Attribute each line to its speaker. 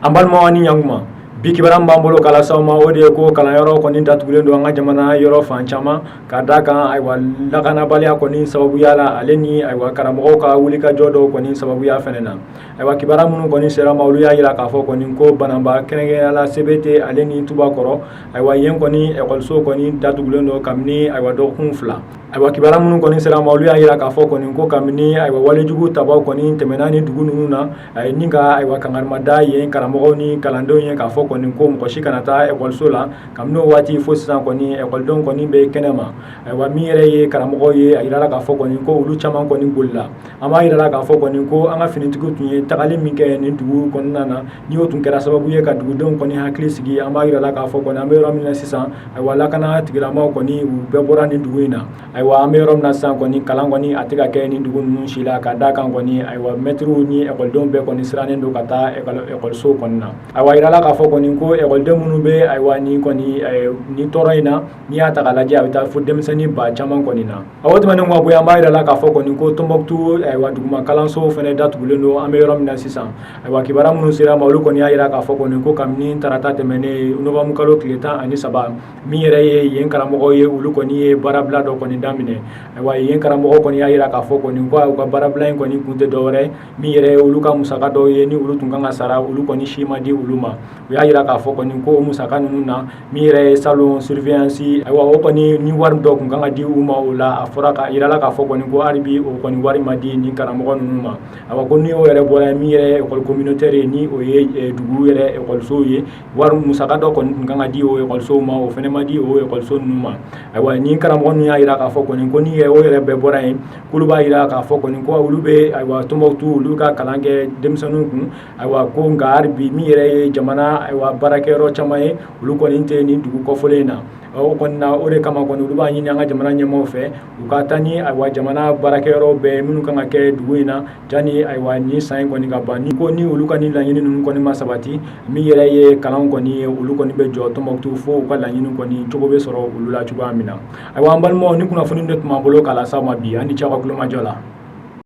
Speaker 1: An balimaw, ni ɲankuma. Bi kibaruya min b'an bolo k'a lase aw ma, o de ye ko kalanyɔrɔ kɔni datugulen don an ka jamana yɔrɔ fan caman, ka da kan ayiwa lakanabaliya kɔni sababuya la, ale ni ayiwa karamɔgɔw ka wulikajɔ dɔw kɔni sababuya fɛnɛ na. Ayiwa, kibaruya minnu kɔni sera ma, olu y'a jira k'a fɔ kɔni ko Bananba, kɛrɛnkɛrɛnnenya la Sebete ale ni Tubakɔrɔ, ayiwa yen kɔni ekɔliso kɔni datugulen don kabini ayiwa dɔgɔkun 2. Ayiwa, kibaruya minnu kɔni sera ma, olu y'a jira k'a fɔ kɔni ko kabini ayiwa walejugu tabaw kɔni tɛmɛna ni dugu ninnu na, a ye ni ka ayiwa kangarimada yen karamɔgɔw ni kalandenw ye k'a fɔ kɔni ko mɔgɔ si kana taa ekɔliso la. Kabini o waati fo sisan kɔni, ekɔlidenw kɔni bɛ kɛnɛ ma. Ayiwa, min yɛrɛ ye karamɔgɔw ye, a jirala k'a fɔ kɔni ko olu caman kɔni bolila. An b'a jirala k'a fɔ kɔni ko an ka finitigiw tun ye tagali min kɛ nin dugu kɔnɔna na, ni o tun kɛra sababu ye ka dugudenw kɔni hakili sigi. An b'a jirala k'a fɔ kɔni an bɛ yɔrɔ min na sisan, ayiwa lakana tigilamaw kɔni, u bɛɛ bɔra nin dugu in na. Ayiwa, an bɛ yɔrɔ min na sisan kɔni, kalan kɔni a tɛ ka kɛ nin dugu ninnu si la, ka da kan kɔni ayiwa mɛtiriw ni ekɔlidenw bɛɛ kɔni sirannen don ka taa ekɔliso kɔni na. Ayiwa, yirala k'a fɔ kɔni ko ekɔliden minnu bɛ ayiwa nin kɔni nin tɔɔrɔ in na, n'i y'a ta k'a lajɛ, a bɛ taa fo denmisɛnnin ba caman kɔni na. A o tɛmɛnen kɔ bɔ yen, an b'a yirala k'a fɔ kɔni ko Tɔnbɔkutu ayiwa duguma kalanso fɛnɛ datugulen don an bɛ yɔrɔ min na sisan. Ayiwa, kibaruya minnu sera ma, olu kɔni y'a jira k'a fɔ kɔni ko kabini tarata tɛmɛnen, novembre kalo tile 13, min yɛrɛ ye yen karamɔgɔw ye, olu kɔni ye baarabila dɔ kɔni daminɛ. Ayiwa, yen karamɔgɔ kɔni y'a jira k'a fɔ kɔni ko u ka baarabila in kɔni kun tɛ dɔwɛrɛ, min yɛrɛ ye olu ka musaka dɔw ye ni olu tun kan ka sara, olu kɔni si ma di olu ma. U y'a jira k'a fɔ kɔni ko o musaka ninnu na, min yɛrɛ ye salon surveillance, ayiwa o kɔni ni wari dɔ tun kan ka di u ma, o la a fɔra ka yirala k'a fɔ kɔni ko hali bi o kɔni wari ma di nin karamɔgɔ ninnu ma. Ayiwa, ko ni o yɛrɛ bɔra, min yɛrɛ ye école communautaire ye, ni o ye dugu yɛrɛ ekɔlisow ye, wari musaka dɔ kɔni tun kan ka di o ekɔlisow ma, o fana ma di o ekɔliso ninnu ma. Ayiwa, nin karamɔgɔ ninnu y'a jira k'a fɔ kɔni ko ni o yɛrɛ bɛɛ bɔra yen, k'olu b'a jira k'a fɔ kɔni ko olu bɛ ayiwa Tɔnbɔkutu, olu ka kalan kɛ denmisɛnninw kun. Ayiwa, ko nka hali bi min yɛrɛ ye jamana ayiwa baarakɛyɔrɔ caman ye, olu kɔni tɛ nin dugu kɔfɔlen in na. O kɔni na, o de kama kɔni olu b'a ɲini an ka jamana ɲɛmaaw fɛ, u ka taa ni ayiwa jamana baarakɛyɔrɔ bɛɛ minnu kan ka kɛ dugu in na, jani ayiwa nin san in kɔni ka ban. Ni ko ni olu ka nin laɲini ninnu kɔni ma sabati, min yɛrɛ ye kalan kɔni ye, olu kɔni bɛ jɔ Tɔnbɔkutu fo u ka laɲini kɔni cogo bɛ sɔrɔ olu la cogoya min na. Ayiwa, an balimaw, ni kunnafoni de tun b'an bolo k'a lase aw ma bi. An ni ce aw ka tulomajɔ la.